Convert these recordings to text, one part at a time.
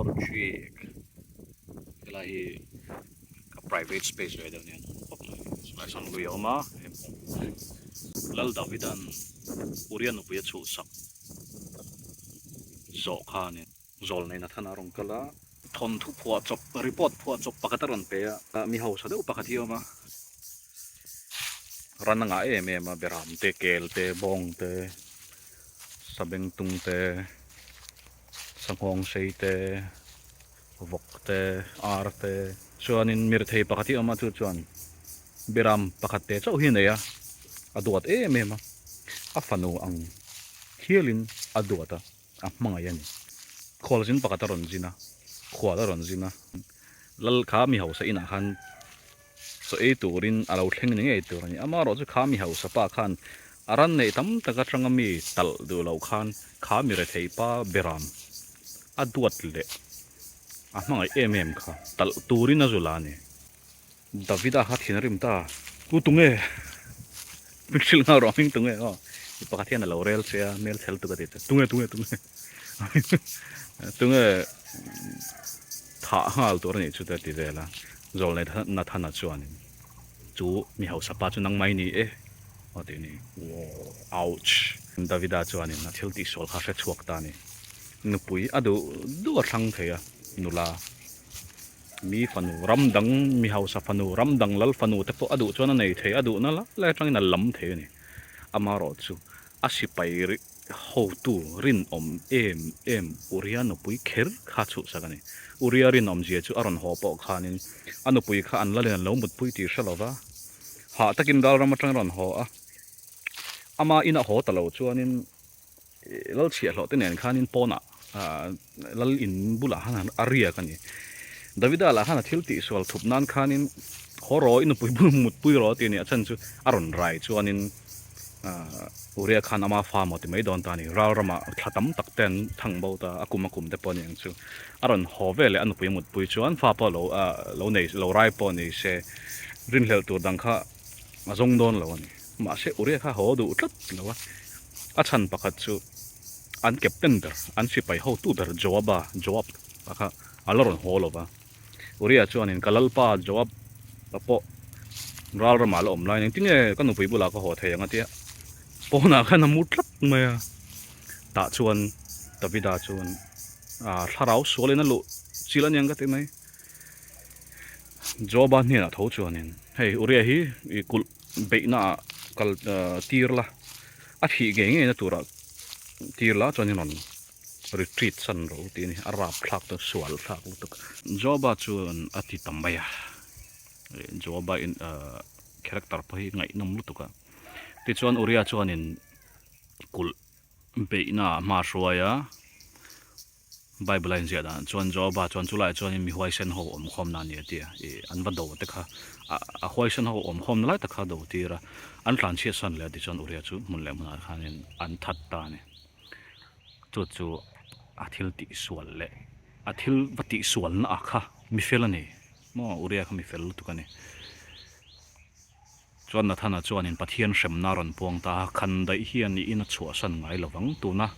Project helai hi ka private space ve deuh nia khawp mai chulai sawn lui a awm a Lal Davidan Uria nupui a chhuhsak zawh khanin zawl nei Nathana a rawn kal a thawnthu phuah chawp report phuah chawp pakhat a rawn pe a mi hausa deuh pakhat hi a awm a ran a ngah em em a beram te kel te bawng te sabengtung te. Sanghawng sei te, vawk te, ar te chuanin mirthei pakhat hi a awm a chu chuan biram pakhat te chauh hi a nei a, a duat em em a, a fanu ang hialin a duat a, a hmangaih a ni. Khualzin pakhat a rawn zin a, khual a rawn zin a, lal kha mi hausa inah khan chaw ei turin a lo thleng ni ngei tur a ni. Amaherawhchu kha mi hausa pa khan a ran neih tam tak atanga mi talh duh loh khan kha mi rethei pa beram a duat leh a hmangaih em em kha talh turin a zul a ni. Davida kha thin a rim ta, U tunge? Min hrilh nghal rawh hming tunge aw? Mi pakhat hian a lo rel che a, hmel chhel tuk a ti che, Tunge tunge tunge? Tunge thah nghal tur a nih chu te a ti vel a. Zawlnei Nathana chuanin, Chu mi hausa pa chu nangmah i ni e, a ti ni. Ouch! Davida chuanin a thil tihsual kha hre chhuak ta a ni. Nupui a duh duh a thlang thei a, nula. Mi fanu ram dang, mi hausa fanu ram dang lal fanu te pawh a duh chuan a nei thei, a duhna lai lai atangin a lam thei a ni. Amaherawhchu a sipai Hotu rinawm em em Uria nupui kher kha chhuhsak a ni. Uria rinawmzia chu a rawn haw pawh khanin a nupui kha an lalin an lo mutpui tih hre lova, hah takin ralram atang a rawn haw a. Ama ina haw ta lo chuanin lal chhiahhlawh te nen khanin pawnah lal in bulah khan a riak a ni. Davida lah khan a thil tihsual thup nan khanin haw rawh i nupui bul mutpui rawh a ti a ni. A chhan chu a rawn rai chuanin Uria khan ama fa maw ti mai dawn ta a ni. Ral ramah thla tam tak te an thang bo ta, a kum a kum te pawh a ni ang chu. A rawn haw ve leh a nupui mutpui chuan fa pawh lo lo nei lo rai pawh ni se rinhlelh tur dang kha a zawng dawn lo a ni. Mahse Uria kha haw duh tlat lo a, a chhan pakhat chu an captain ber, an sipai hotu ber Joaba, Joab, a kha a la rawn haw lo va. Uria chuanin, Ka lalpa Joab a pawh ral ramah la awm laiin engtinge ka nupui bulah ka haw thei ang a tia pawnah khan a mu tlat mai a. Tah chuan Davida chuan thlarau sualin a luh chil a niang ka ti mai. Joaba hnenah tho chuanin, Hei Uria hi i kulh beihnaah kal tir la, a thih ngei ngeina turah tir la chuan i rawn Retreat san ro tih a ni, a rap thlak chu sual thlak lutuk. Joba chuan a ti ta mai a, Joba in character pawh hi ngaihnawm lutuk a. Tichuan Uria chuanin kulh beihna ah hma a hruai a, Bible a inziah dan chuan Joba chuan chulaiah chuanin mi huaisen ho awm khawmna a ni a ti a, ih an va do te kha a huaisen ho awm khawmna lai tak kha a do tir a, an tlanchhiat san leh a tichuan Uria chu hmun leh hmunah khanin an that ta a ni. Chu chu a thil tihsual leh a thil va tihsualna ah kha mi fel a ni maw Uria kha mi fel lutuk a ni. Chuan Nathana chuanin Pathian hremna a rawn puang ta a, khan daih hian i in a chhuahsan ngai lo vang, tuna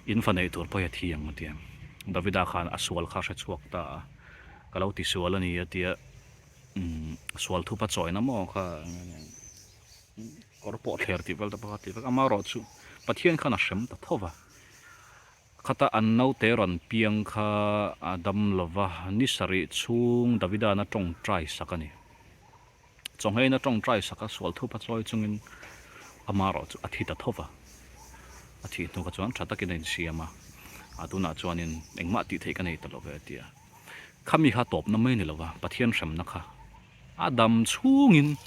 in fa neih tur pawh hi a thi ang a ti a. Davida khan a sual kha a hre chhuak ta a, ka lo tisual a ni a tia, umm sual thupa chawina maw kha Kawr pawh thler tih vel te pawh kha tih vek amaherawhchu Pathian khan a hrem ta tho va, khata an naute rawn piang kha a dam lo va, ni sarih chhung Davida'n a tawngtai sak a ni. Chawngheiin a tawngtai sak a, sual thup a chawi chungin amaherawhchu a thi ta tho va, a thih hnu kha chuan tha takin a insiam a, a tunah chuanin engmah tih theih ka nei ta lo ve a ti a. Khami kha tawpna mai a ni lo va, Pathian hremna kha A dam chhungin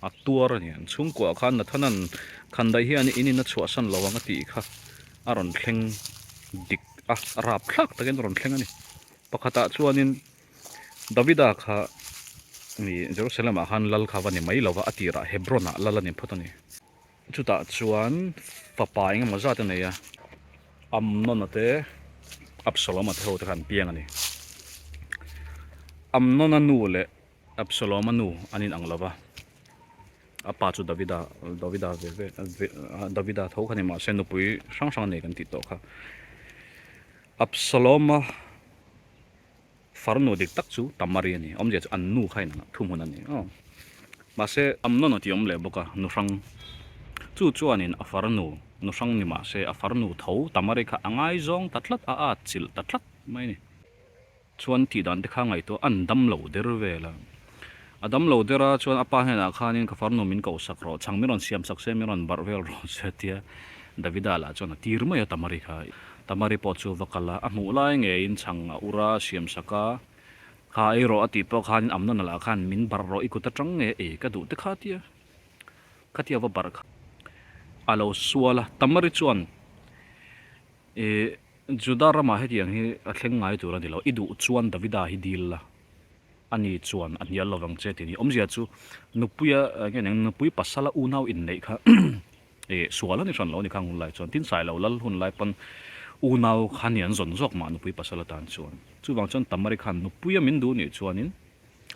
a tuar a ni. An chhungkuah khan Nathanan Khandaih hian in in a chhuahsan lo ang a tih kha a rawn thleng dik a, a rap thlak takin a rawn thleng a ni. Pakhatah chuanin Davida kha mi Jerusalem-ah khan lal kha va ni mai lo va, a tirah Hebron-ah lal a ni phawt a ni. Chutah chuan fapa engemaw zat a nei a, Amnon-a te, Absalom-a te ho te kha an piang a ni. Amnon-a nu leh Absalom-a nu an inang lo va, a pa chu Davida, Davida ve ve, Davida tho kha ni mahse nupui hrang hrang a nei kan tih tawh kha. Absalom-a. Farnu dik tak chu Tamari a ni. Awmzia chu an nu kha inang thuhmun a ni. Aw. Mahse, Amnon a ti awm leh bawk a, nu hrang. Chu chuanin a farnu, nu hrang ni mahse a farnu tho Tamari kha a ngaizawng ta tlat a, a atchilh ta tlat mai a ni. Chuan tih dan te kha ngaihtuah an dam lo der vel a. A dam lo der a, chuan a pa hnenah khanin ka farnu min koh sak rawh, chhang min rawn siam sak se, min rawn barh vel rawh se tia Davida lah chuan a tir mai a Tamari kha. Tamari pawh chu va kal a, a hmuh lai ngeiin chhang a ur a, siam sak a, kha ei rawh a tih pawh khanin Amnona lah khan min barh rawh i kut atang nge ei ka duh te kha tia khatia va barh kha a lo sual a. Tamari chuan Ih, Juda ramah hetiang hi a thleng ngai tur a ni lo. I duh chuan Davida hi dil la, ani chuan a hnial lovang che tih a ni. Awmzia chu nupuia nge eng nupui pasala unau inneih kha ih sual a ni hran lo a ni khang hun lai chuan. Tin Sailo lal hun lai pawn unau kha ni an zawn zawk mah nupui pasal atan chuan. Chuvang chuan Tamari khan nupuia min duh nih chuanin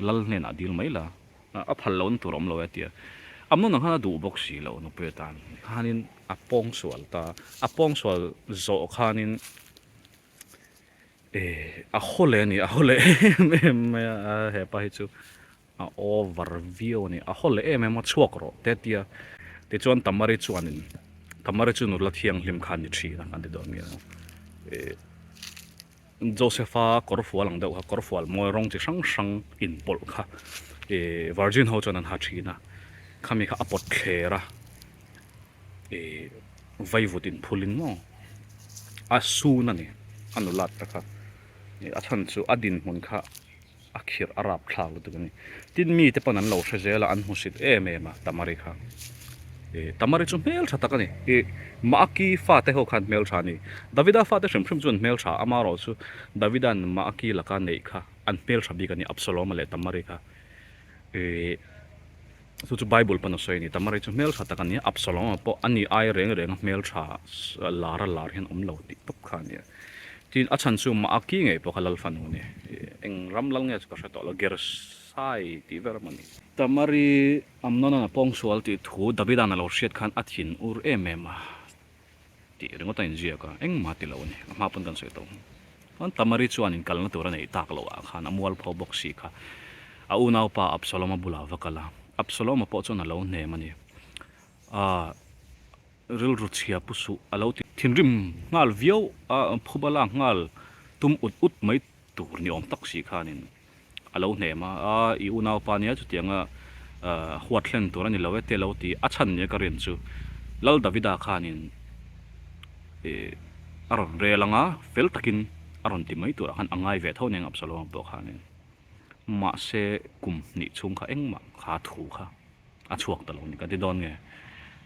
Lal hnenah dil mai la, a phal lohna tur a awm lo e a ti a. Amnon ang khan a duh bawk si lo nupui atan khanin a pawngsual ta. A pawngsual zawh khanin eh a haw leh a ni, a haw leh em em mai a, hepa hi chu a over viau a ni. A haw leh em em a, chhuak rawh te a ti a. Tichuan Tamari chuanin, Tamari chu nula thianghlim kha a ni thin a kan ti dawn nge eh. Josepha kawr fual ang deuh kha, kawr fual mawi rawng chi hrang hrang inpawlh kha ih virgin ho chuan an ha thin a, khami kha a pawt thler a, ih vaivut inphulin maw a sun a ni, a nulat te kha ih a chhan chu a dinhmun kha. A khirh a rap thlak lutuk a ni. Tin mite pawn an lo hre zel a, an hmusit em em a Tamari kha. Ih Tamari chu hmeltha tak a ni. Ih Maaki fate ho khan hmeltha a ni. Davida fate hrim hrim chu an hmeltha a, amaherawh chu Davida'n Maaki laka neih kha an hmeltha bik a ni, Absaloma leh Tamari kha. Ih chu chu Bible pawn a sawi a ni. Tamari chu hmeltha tak a ni a, Absaloma pawh a ni ai reng reng a hmeltha lar a lar hian awm lo tih tawp kha a ni a. Tin, a chhan chu Maaki ngei pawh kha lal fanu a ni. Eng ram lal nge chu ka hre tawh lo, Gersai tih ber emaw ni. Tamari Amnona'n a pawngsual tih thu Davida'n a lo hriat khan a thin ur em em a tih ringawt a inziak a, engmah ti lo a ni. A hma pawn kan sawi tawh. Chuan Tamari chuan inkalna tur a neih tak loh ah khan a mualpho bawk si kha a unaupa Absaloma bulah a va kal a, Absaloma pawh chuan a lo hnem a ni. Aaa. Rilru chhia pu suh a lo ti. Thinrim nghal viau a, phuba lak nghal tum ut ut mai tur ni awm tak si khanin a lo hnem a, a i unaupa nia chutianga huat hlen tur a ni lo e te lo ti a chhan nia ka rin chu Lal Davida khanin ih a rawn rel anga fel takin a rawn ti mai turah khan a ngai ve tho nia Absalom-a pawh khanin mahse kum hnih chhung kha engmah kha thu kha. a chhuak ta lo a ni ka ti dawn nge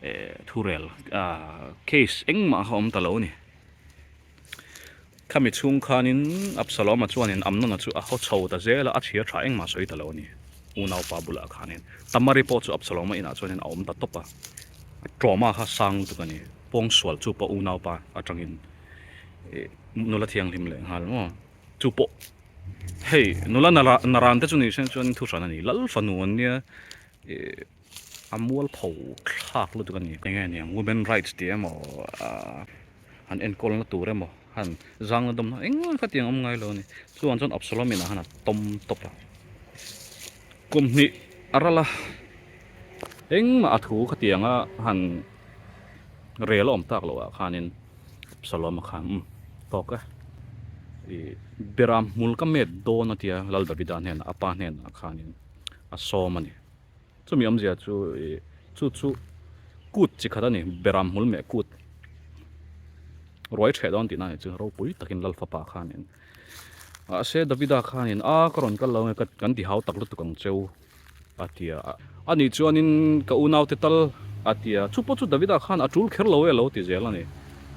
eh thurel ah case engmah kha a awm ta lo a ni khami chhung khanin Absalom-a chuanin Amnon-a chu a haw chho ta zel a a chhia tha engmah sawi ta lo a ni unaupa bulah khanin Tamari pawh chu Absalom-a inah chuanin a awm ta tawp a trauma kha sang lutuk a ni pawngsual chu pawh unaupa atangin eh nula thianghlim leh nghal maw chu pawh. Hei nula naran te chu ni se chuan thu hran a ni lal fanu an nia ih a mual pho thlak lutuk a ni enge niang women rights tih emaw ah han enkawl na tur emaw han zang na dawm na engmah kha tiang awm ngai lo a ni chuan chuan Absalom inah khan a tawm tawp a kum hnih a ral a engmah a thu khatiang a han rel a awm tak loh ah khanin. Absalom-a khan umm tawk e ih Beram hmul ka met dawn a tia Lal Davida hnenah a pa hnenah khanin a sawm a ni. Chumi awmzia chu ih chu chu kut chi khat a ni Beram hmul meh kut ruai ṭheh dawn tihna a nih chu ropui takin Lal fapa khanin mahse Davida khanin a ka rawn kal lo nge kan ti hau tak lutuk ang cheu. A ti a, a nih chuanin ka unaute tal a ti a, chu pawh chu Davida khan a tul kher lo e a lo ti zel a ni.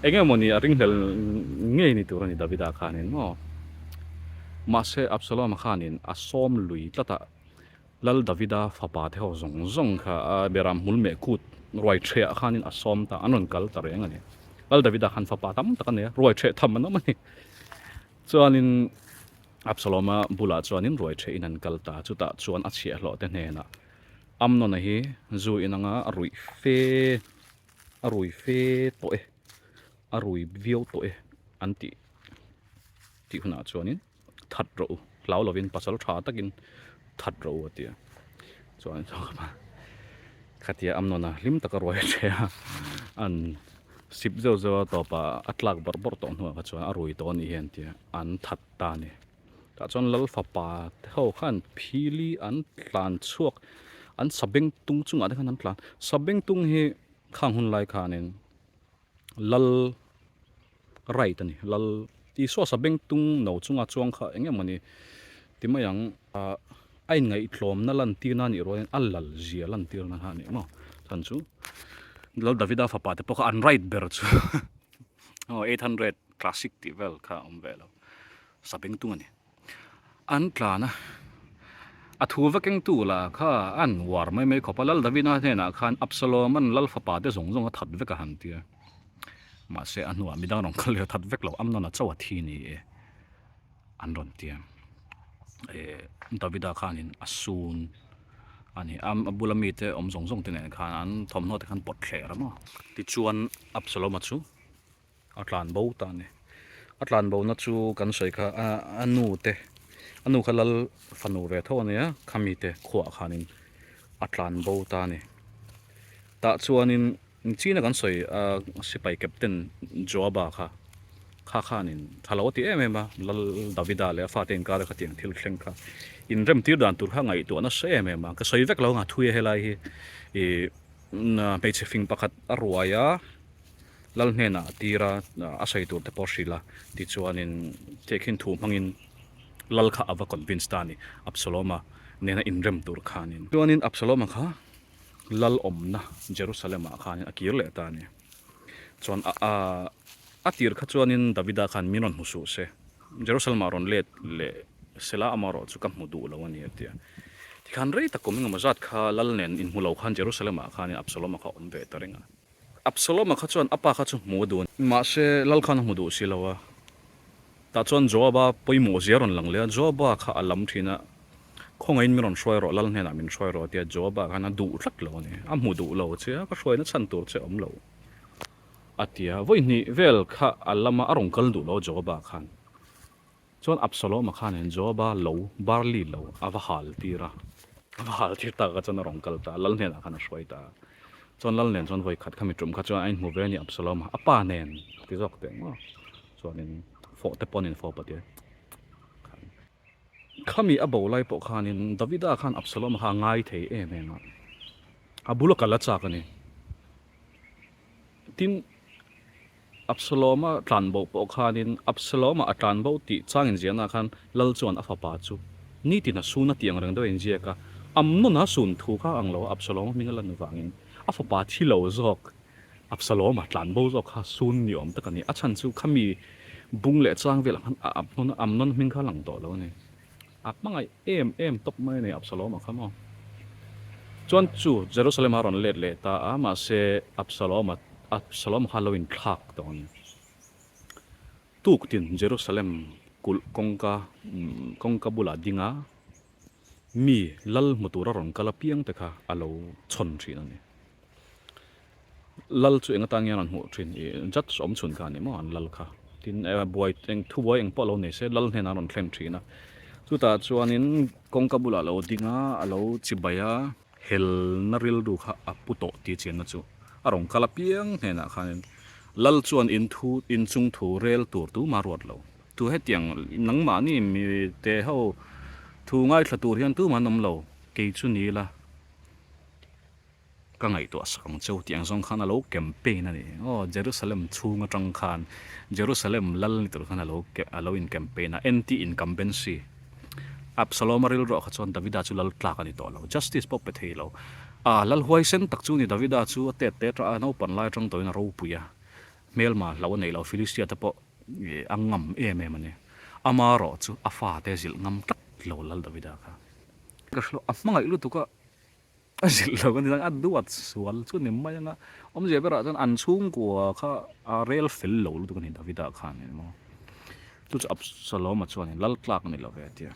Eng emaw ni a ringhlel ngei ni tur a ni Davida khanin maw. Mahse Absalom-a khanin a sawm lui tlat a, Lal Davida fapa te ho zawng zawng kha a beram hmul meh kut ruai ṭhehah khanin a sawm ta, an rawn kal ta reng a ni. Lal Davida khan fapa tam tak a nei a, ruai ṭheh tham an awm a ni. Chuanin Absalom-a bulah chuanin ruai ṭhehin an kal ta, chutah chuan a chhiahhlawh te hnenah Amnon-a hi zu in anga a ruih fe, a rui fe tawh e, a rui viau tawh e an tih tih hunah chuanin that rawh u. Hlau lovin pasal tha takin that rawh u a ti a. Chuan khatia Amnona hlim taka ruai a ṭhe a, an sip zeuh zeuh a tawpah a tlak bawrh bawrh tawh hnuah kha chuan a rui tawh a nih hi an ti a, an that ta a ni. Tah chuan Lal fapa te ho khan phili an tlan chhuak, an sabeng tung chungah te khan an tlan. Sabeng tung hi khang hun lai khanin Lal right a ni, Lal Isua sabeng tung no chunga chuang kha eng emaw ni ti mai ang. A inngaihtlawmna lantirna a nih rualin a lal zia lantirna kha a ni maw? Chhan chu Lal Davida fapa te pawh kha an right ber chu aw 800 classic tih vel kha a awm ve lo. Sabeng tung a ni. An tlan a, a thu va kengtu lah kha an uar mai mai khawp a, Lal Davida hnenah khan Absalom-a'n Lal fapa te zawng zawng a that vek a han ti a. Mahse a hnuah midang rawn kal leh a that vek lo, Amnon-a chauh a thi ni e an rawn ti a. Eh Davida khanin a sun a ni, a bula mite awm zawng zawng te nen khan an thawmhnaw te khan pawt thler a maw. Tichuan Absalom-a chu A tlan bo ta a ni. A tlan bo na chu kan sawi kha a nu te, a nu kha lal fanu ve tho a nia, khami te khuaah khanin a tlan bo ta a ni. Tah chuanin china kan sawi a sipai captain Joaba kha, kha khanin tha lo a ti em em a, lal Davida leh a fate inkar kha tiang thil thleng kha inrem tir dan tur kha ngaihtuah nasa em em a, ka sawi vek lo ang a thui a helai hi ih hmeichhe fing pakhat a ruai a. Lal hnenah a tir a, a sawi tur te pawh hrilh a, tichuanin tehkhin thu hmangin Lal kha a va convince ta a ni, Absalom-a nena inrem tur khanin. Chuanin Absalom-a kha Lal awmna Jerusalem-ah khanin a kir leh ta a ni. Chuan a a a tir kha chuanin Davida khan min rawn hmu suh se, Jerusalem-ah rawn let leh sela amaherawh chu ka hmu duh lo a ni a ti a. Tikhan rei tak kum engemaw zat kha Lal nen inhmu lo khan Jerusalem-ah khanin Absalom-a kha a awm ve ta reng a. Absalom-a kha chuan a pa kha chu hmu a duh a ni. Mahse, lal khan a hmu duh si lo a. Tah chuan Joab-a pawimawh zia rawn lang leh a, Joab-a kha a lam thin a, Khawngaihin min rawn hruai rawh, lal hnenah min hruai rawh a ti a, Joab-a khan a duh tlat lo a ni. A hmu duh lo che a, ka hruaina chhan tur che awm lo a ti a. Vawi hnih vel kha a lam a, a rawn kal duh lo a Joab-a khan. Chuan Absalom-a khanin Joab-a lo, barley lo, a va hal tir a. A va hal tir tak a chuan a rawn kal ta a, lal hnenah khan a hruai ta a. Chuan lal nen chuan vawi khat khami tum kha chuan a inhmu ve a ni Absalom-a, a pa nen a ti zawk teh maw. Chuanin fawh te pawh an infawp a tia. Khami a bo lai pawh khanin Davida khan Absalom-a kha a ngai thei em em a, a bula kal a chak a ni. Tin, Absalom-a tlan bo pawh khanin Absalom-a a tlan bo tih chang inziahnaah khan Lal chuan a fapa chu nitin a sun a tih ang reng deuh a inziak a. Amnon-a sun thu kha ang lo a, Absalom-a hming a lan avangin a fapa thi lo zawk Absalom-a tlan bo zawk kha sun ni awm tak a ni. A chhan chu khami bung leh chang velah khan Amnon hming kha a lang tawh lo a ni. A hmangaih em em tawp mai a ni Absalom-a kha maw. Chuan chu Jerusalem-a rawn let leh ta a, mahse Absalom-a Absalom-a kha a lo inthlak tawh a ni. Tuktin Jerusalem kulh kawngka kawngka bulah ding a, mi lal hmu tura rawn kal apiang te kha a lo chhawn thin a ni. Lal chu eng atan nge an rawn hmuh thin i judge awm chhun kha a ni maw an lal kha tin buai eng thubuai eng pawh lo nei se lal hnenah an rawn thlen thin a chutah chuanin kawngka bulah a lo ding a a lo chibai a helna rilru kha a pu tawh tih chianna chu a rawn kal apiang hnenah khanin lal chuan in thu in chung thu rel tur tumah ruat lo tu hetiang nangmahni mite ho thu ngaithla tur hian tumah an awm lo kei chu ni ila. Ka ngaihtuah sak ang cheu tih ang zawng khan a lo campaign a ni. Aw, Jerusalem chhung atang khan Jerusalem lal ni tur khan a lo a lo in campaign a, anti incumbency. Absalom-a rilruah kha chuan Davida chu lal tlak a ni tawh lo, justice pawh pe thei lo. A lal huaisen tak chu ni Davida chu a tet tet a, a naupan lai atang tawhin a ropui a, hmelma hlo a nei lo, Philistia te pawh a ngam em em a ni. Amarawh chu a fate zilh ngam tlat lo lal Davida kha. Ka hre lo, a hmangaih lutuk a. A zilh lo a ni a duat sual chu ni mai anga awmzia berah chuan an chhungkua kha a rel fel lo lutuk a ni Davida khan eng emaw chu chu Absalom-a chuan lal tlak a ni lo ve a tia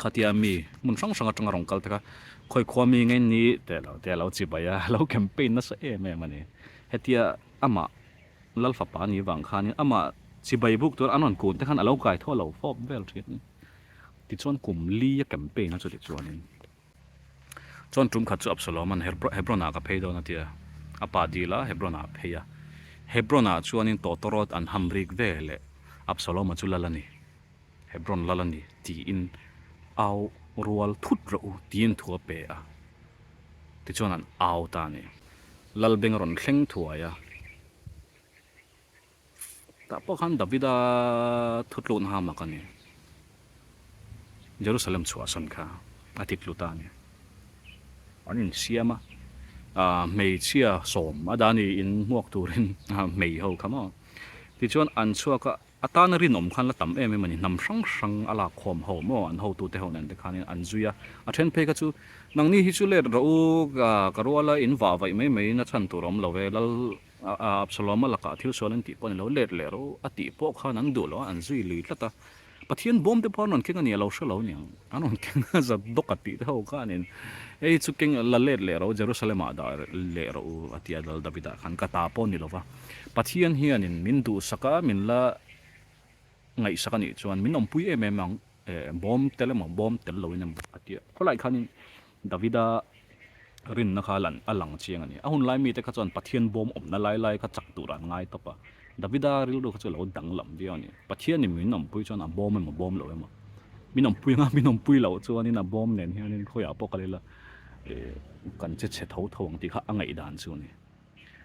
khatia mi hmun hrang hrang atanga rawn kal te kha khawi khua mi nge ni teh lo te a lo chibai a a lo campaign nasa em em a ni hetia amah lal fapa a nih vang khanin amah chibai buk tur an rawn kun te khan a lo kai tho a lo fawp vel thin a ni. Tichuan kum li a campaign a chuti chuanin chuan tum khat chu Absalom-a'n Hebron-ah ka phei dawn a ti a, a pa dil a Hebron-ah a phei a. Hebron-ah chuanin tawtawrawt an ham rik ve leh Absalom-a chu lal a ni, Hebron lal a ni tiin au rual thut rawh u tiin thu a pe a. Tichuan an au ta a ni. Lalbeng a rawn thleng thuai a. Tah pawh khan Davida thutlukna kha mak a ni. Jerusalem chhuahsan kha a titlu ta a ni. An insiam a, hmeichhia sawm a dah a ni, in hmuak turin hmei ho kha maw. Tichuan an chhuak a, a tana rinawm khan la tam em em a ni, hnam hrang hrang a lakkhawm ho maw, an hotute ho nen te khanin an zui a. A then phei kha chu, Nangni hi chu let rawh u, ka ruala in vah vaih mai mai in a chhan tur a awm lo ve, Lal Absalom-a lakah thil sual an tih pawh a ni lo, let leh rawh u a tih pawh khan an duh lo a, an zui lui tlat a. Pathian bawm te pawh an rawn keng a ni, a lo hre lo aniang. An rawn keng a, Zadok a tih te ho khanin hei chu keng la let leh rawh u, Jerusalem-ah dah leh rawh u a ti a Lal Davida khan, ka ta pawh a ni lo va. Pathian hianin min duhsak a, min la ngaihsak a nih chuan min awmpui em em ang, bawm tel emaw bawm tel loin emaw a ti a. Khawlai khanin Davida rinna kha lan a lang chiang a ni. A hun lai mite kha chuan Pathian bawm awmna lai lai kha chak tur an ngai tawp a. Davida rilru kha chu a lo danglam viau a ni. Pathianin min awmpui chuan a bawm emaw bawm lo emaw min awmpui anga min awmpui loh chuanin a bawm nen hianin khawiah pawh kal ila kan che chhe tho tho ang tih kha a ngaihdan chu a ni.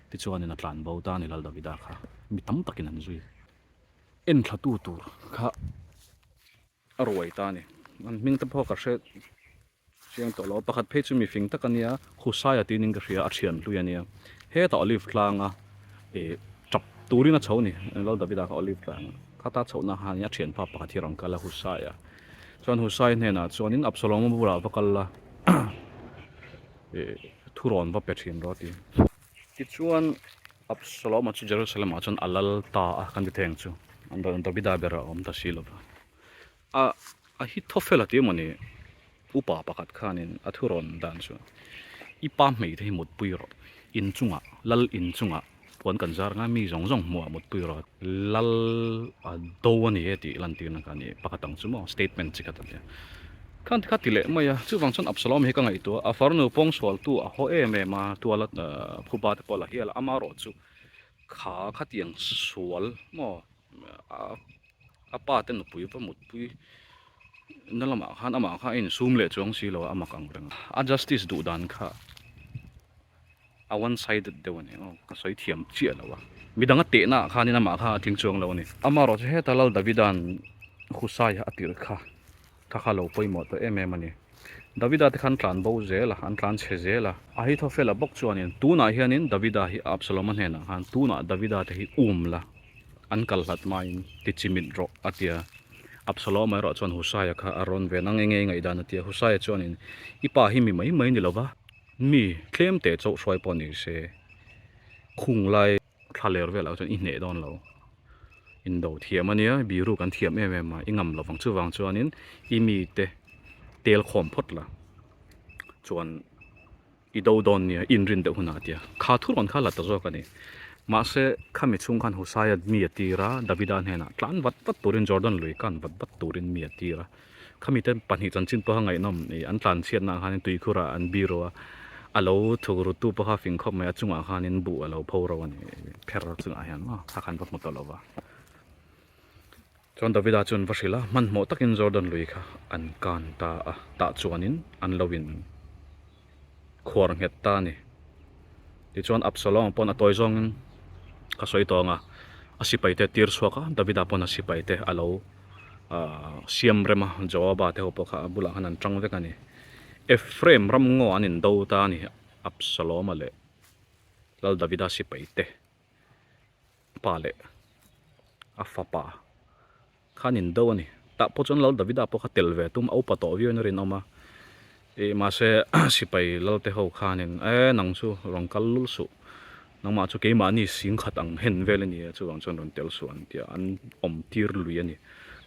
Tichuanin a tlanbo ta a ni Lal Davida kha mi tam takin an zui. Enthlatu tur kha a ruai ta a ni. An hming te pawh ka hre chiang tawh lo a, pakhat phei chu mifing tak a nia, Husaia tinin ka hria, a thian hlui a nia. Hetah Olive tlanga ih tap turin a chho a ni, Lal Davida kha Olive tlanga khata chhohna khan a thianpa pakhat hi a rawn kal a, Husaia. Chuan Husaia hnenah chuanin Absalom-a bulah va kal la, ih thurawn va pe thin rawh a ti. Tichuan Absalom-a chu Jerusalem-ah chuan a lal ta a, kan ti thei ang chu. Davida ber a awm ta si lo va. A Ahithophel a ti emaw ni? Upa pakhat khanin a thurawn dan chu, I pa hmei te hi mutpui rawh, in chungah, lal in chungah puan kan zar ngai mi zawng zawng hmuhah mutpui rawh, lal a do a ni e tih lantirna kha a ni pakhat ang chu maw, statement chi khat a nia. Khan ti kha ti leh mai a, chuvang chuan Absalom hi ka ngaihtuah, a farnu pawngsualtu a haw em em a, tuala phuba te pawh la hial a, amaherawh chu kha khatiang sual maw a pa te nupui va mutpui na lamah khan amah kha a insum leh chuang si lo a, a mak ang reng a, a justice duh dan kha. A one sided deuh a ni aw, ka sawi thiam chiah lo a. Midang a tehna ah khanin amah kha a tling chuang lo a ni. Amaherawh chu heta Lal Davida'n Husaia a tirh kha kha kha lo pawimawh tawh em em a ni. Davida te khan tlan bo zel a, an tlan chhe zel a. Ahithophela bawk chuanin tunah hianin Davida hi Absaloma hnenah khan tunah Davida te hi um la, an kal hlat maiin ti chimit rawh a ti a. Absaloma erawh chuan Husaia kha a rawn ve nang enge i ngaihdan a ti a. Husaia chuanin i pa hi mi mai mai ni lo va. Mi tlem teh chauh hruai pawh ni se, khung lai thla ler velah chuan i hneh dawn lo. Indo thiam a nia, biru kan thiam em em a, i ngam lovang chuvang chuanin i mite tel khawm phawt la chuan i do dawn nia, i inrin deuh hunah a tia. Kha thu rawn kha la ta zawk a ni. Mahse, khami chhung khan Husaia mi a tir a, Davida hnenah tlan vat vat turin Jordan lui kan vat vat turin mi a tir a. Khami te pahnih chanchin pawh kha ngaihnawm ih an tlan chhiatna ah khanin tuikhur ah an biro a, a lo thuk ru tu pawh kha fing khawp mai a chungah khanin buh a lo pho ro a ni pher chungah hian maw kha khan va hmu tawh lo va. Chuan Davida chuan va hrilh a, hmanhmawh takin Jordan lui kha an kan ta a, tah chuanin an lo in khuar nghet ta a ni. Tichuan Absalom pawn a tawi zawngin ka sawi tawng a, a sipai te tir chhuak a, Davida pawn a sipai te a lo siam rem a, Joaba te ho pawh kha a bulah khan an tang vek a ni. Ephraim ram ngaw an indo ta a ni, Absaloma leh Lal Davida sipai te pa leh a fapa. Khan in do a ni. Tah pawh chuan Lal Davida pawh kha tel ve tum a upa tawh viau in a rinawm a. Ih mahse sipai lal te ho khanin e nang chu rawn kal lul suh. Nangmah chu keimahni sing khat ang hen vel a ni a chuvang chuan rawn tel suh an ti a an awm tir lui a ni.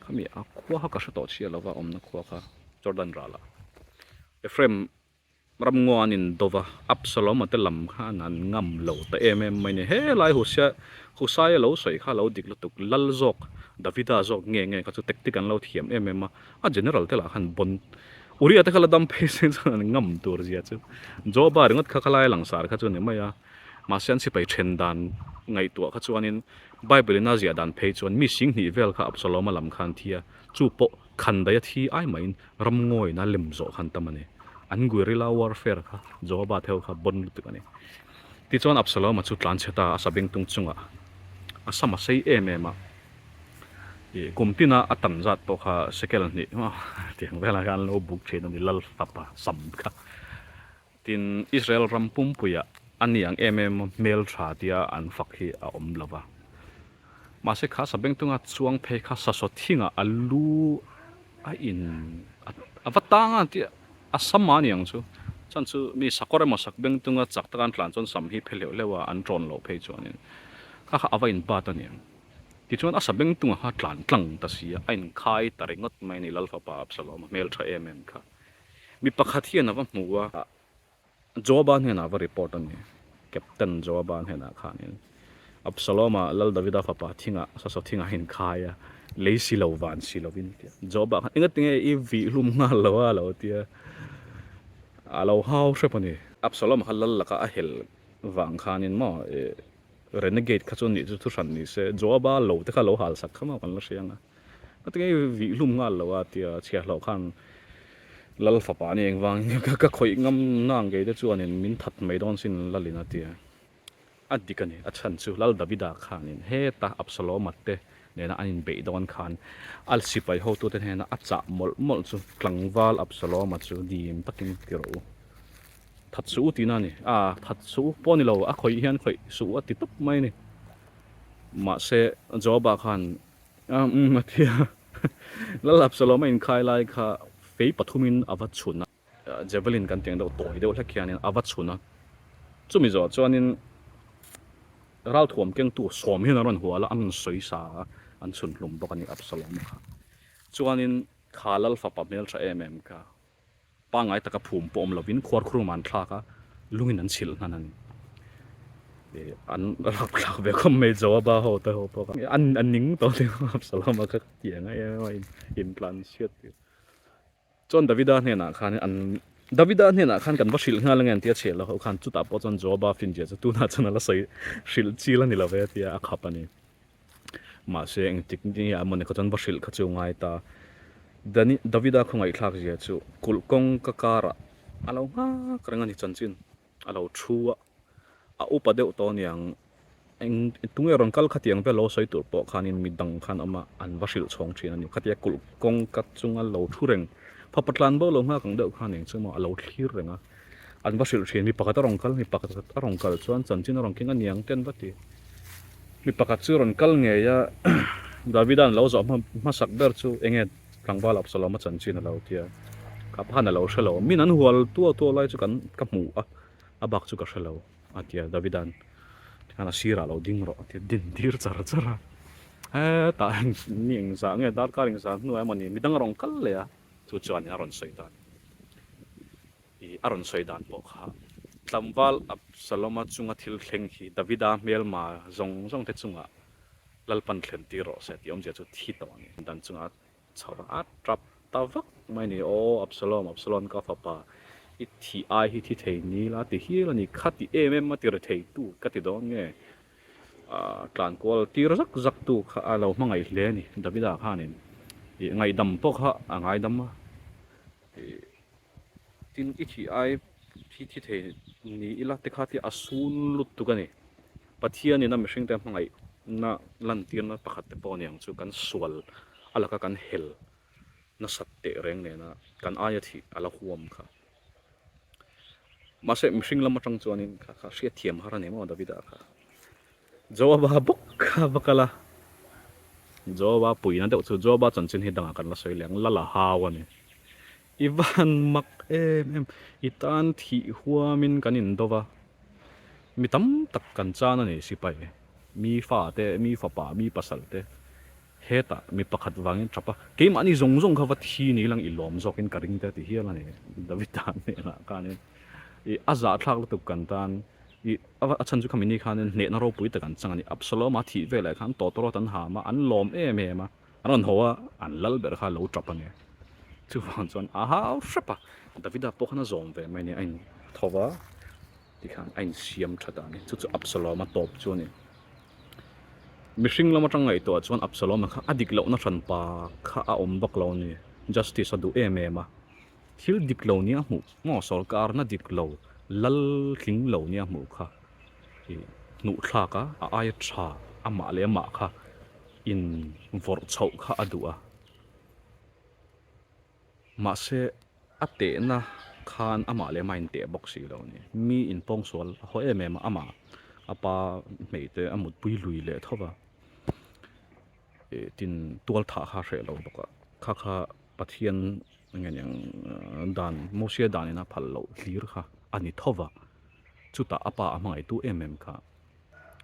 Khami a khua kha ka hre tawh chhiah lova awmna khua kha Jordan ralah Ephraim. Ramngaw an indo va, Absalom-a te lam khan an ngam lo ta em em mai ni. He lai Husia, Husaia lo sawi kha a lo dik lutuk, lal zawk, Davida zawk nge nge kha chu tactic an lo thiam em em a, a general te lah khan bon Uria te kha la dam phei se chuan an ngam tur zia chu Joaba ringawt kha khalai langsar kha chu a ni mai a, mahse an sipai then dan ngaihtuah kha chuanin Bible in a ziah dan phei chuan mi singhnih vel kha Absalom-a lam khan thi a, chu pawh Khandaia thi ai maiin ramngawina lem zawh khan tam a ni. An guerrilla warfare kha Joaba te ho kha bon lutuk a ni. Tichuan Absalom-a chu tlan chhe ta a sabengtung chungah a sam a sei em em a, ih kum tina a tam zat pawh kha sekel hnih tiang velah khan an lo buk thin a ni lal fapa sam kha. Tin, Israel ram pumpuiah a ni ang em em hmel tha tia an fak hi a awm lo va. Mahse kha sabengtunga chuang phei kha sasaw thingah a lu a in a va tang a tia a sam a ni ang chu. Chuan chu mi sakawr emaw sakbengtunga chak taka an tlan chuan sam hi phe hleuh hleuh a an tawn loh phei chuanin kha kha a va in bat a ni ang. Tichuan a sabengtunga kha tlan tlang ta si a, a inkhai ta ringawt mai a ni Lalfapa Absalom-a hmel tha em em kha. Mi pakhat hian a va hmu a, Joaba hnenah a va report a ni. Captain Joaba hnenah khanin Absalom-a Lal Davida fapa thingah sasaw thingah a inkhai a, lei si lo van si lovin a ti a. Joaba khan engatinge i vih hlum nghal lo a lo ti a, a lo hau hrep a ni. Absalom-a kha Lal laka a hel vang khanin maw renegade kha chu nih chu thuhran ni se, Joaba lo te kha lo hal sak kha maw kan la hria ang a. Ka ti ngei vih hlum nghal lo a tia chhiahhlawh khan Lal fapa ni engvang in ka khawih ngam na ang kei te chuanin min that mai dawn sin Lalin a tia. A dik a ni, a chhan chu Lal Davida khanin heta Absaloma te nena an inbeih dawn khan a sipai hotute hnena a chah mawlh mawlh chu tlangval Absaloma chu dim takin ti rawh u. That suh u tihna a ni. A that suh u pawh a ni lo, a khawih hian khawih suh u a ti tawp mai a ni. Mahse Joaba khan Umm a ti a, Lal Absalom a inkhai lai kha fei pathumin a va chhun a, javelin kan tih ang deuh tawi deuh hlek hianin a va chhun a, chumi zawh chuanin ralthuam kengtu sawm hian a rawn hual a, an rawn sawi sa a, an chhun hlum bawk a ni Absalom kha. Chuanin kha Lal fapa hmeltha em em kha. Pangngai taka phum pawh awm lovin khuarkhurum an thlak a, lungin an chhilh hnan a ni. An rapthlak ve khawp mai Joaba ho te ho pawh kha. An a ning tawh hle a, Absalom-a kha ti ang em a intlan chhiat tir. Chuan Davida hnenah khan an Davida hnenah khan kan va hrilh nghal ange an tia chhiah lo ho khan chutah pawh chuan Joaba finzia chu tunah chuan a la sawi hrilh chil a ni lo ve a tia a khap a ni. Mahse engtik nge a mawni kha chuan va hrilh kha chu ngai ta. Dani Davida khawngaihthlak zia chu kulh kawng ka karah a lo nghak reng a ni chanchin a lo thu a, a upa deuh tawh aniang eng tunge rawn kal khatiang vel lo sawi tur pawh khanin mi dang khan awm a an va hrilh chhawng thin a ni. Khatia kulh kawng ka chunga lo thu reng fapa tlan bo lo nghak ang deuh khan eng chu maw a lo thlir reng a, an va hrilh thin mi pakhat a rawn kal mi pakhat a rawn kal chuan chanchin a rawn keng aniang te an va ti. Mi pakhat chu rawn kal ngei a, Davida'n lo zawh hmasak ber chu eng nge tlangval Absalom-a chanchin a lo ti a, ka pahan a lo hre lo, min an hual tuau tuau lai chu kan ka hmu a, a bak chu ka hre lo a ti a, Davida'n tikhan a sirah lo ding rawh a ti a, din tir char char a, hetah ni engzah nge darkar engzah hnuah emawni midang a rawn kal leh a, chu chuan a rawn sawi ta a ni. I a rawn sawi dan pawh kha tlangval Absaloma chunga thil thleng hi Davida hmelma zawng zawng te chungah Lalpan thlen tir rawh se tih awmzia chu thi tawh a ni. Dan chunga chho a tap ta vak mai a ni. Aw Absalom, Absalom ka fapa, i thih ai hi thi thei ni la ti hial a ni. Kha ti em em a ti ri thei tu ka ti dawn nge? Tlan kual tir zak zak tu kha a lo hmangaih hle a ni. Davida khanin i ngaihdam pawh kha a ngaidam a. Tin, i thih ai thi thi thei ni ila te kha ti a sun lut tuk a ni. Pathianin a mihringte hmangaihna lantirna pakhat te pawh a ni ang chu kan sual a laka kan hel nasat teh reng nena kan aia thih a la huam kha. Mahse mihring lam atang chuanin kha kha hriatthiam har a ni maw Davida kha. Joaba bawk kha va kal a, Joaba puina deuh chu Joaba chanchin hi dangah kan la sawi leh ang, la la hau a ni. I van mak em em, i tan thih huamin kan indo va, mi tam tak kan chan a ni sipai, mi fa te, mi fapa, mi pasal te, hetah mi pakhat vangin tap a, keimahni zawng zawng kha va thi ni lang i lawm zawkin ka ring te ti hial a ni Davida hnenah khanin. Ih a zahthlak lutuk kan tan ih a chhan chu khami ni khanin hnehna ropui tak an chang a ni. Absalom-a thih veleh khan tawtawrawt an ham a, an lawm em em a, an rawn haw a, an lal ber kha a lo tap a ni. Chuvang chuan a hau hrep a, Davida pawh khan a zawm ve mai a ni, a in tho va tikhan a insiam tha ta a ni. Chu chu Absalom-a tawp chu a ni. Mihring lam atang ngaihtuah chuan Absalom-a kha a dik lohna hranpa kha a awm vak lo a ni, justice a duh em em a. Thil dik lo nia hmuh maw sorkarna dik lo lal tling lo nia hmuh kha i hnuh thlak a, a aia tha amah leh amah kha in vawrh chhoh kha a duh a. Mahse a tehna khan amah leh amah a inteh bawk si lo a ni. Mi inpawngsual a haw em em a, amah a pa hmeite a mutpui lui leh tho va, tin tual thah kha a hreh lo bawk a, kha kha Pathian nge niang dan Mosia danin a phal loh hlir kha a ni tho va, chutah a pa a hmangaihtu em em kha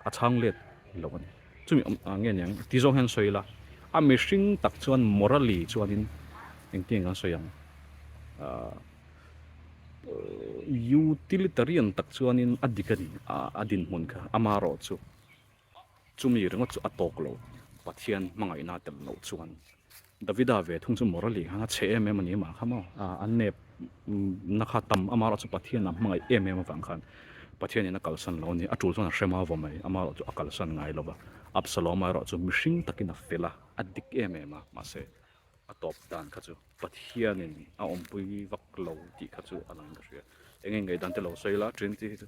a chhang let lo a ni. Chumi awm ah nge niang ti zawng hian sawi ila, a mihring tak chuan morally chuanin engtin kan sawi ang ah utilitarian tak chuanin a dik a ni a dinhmun kha amaherawh chu. Chumi ringawt chu a tawk lo, Pathian hmangaihna tel loh chuan. Davida ve thung chu morally khan a chhe em em a ni mah kha maw? A nep na kha tam amaherawh chu Pathian a hmangaih em em avang khan Pathianin a kalsan lo a ni. A tul chuan a hrem a vaw mai, amaherawh chu a kalsan ngai lo va. Absalom erawh chu mihring takin a fel a, a dik em em a, mahse a tawp dan kha chu Pathianin a awmpui vak lo tih kha chu a lang in ka hria. Eng eng ngaihdan te lo sawi la, Trinity hi chu.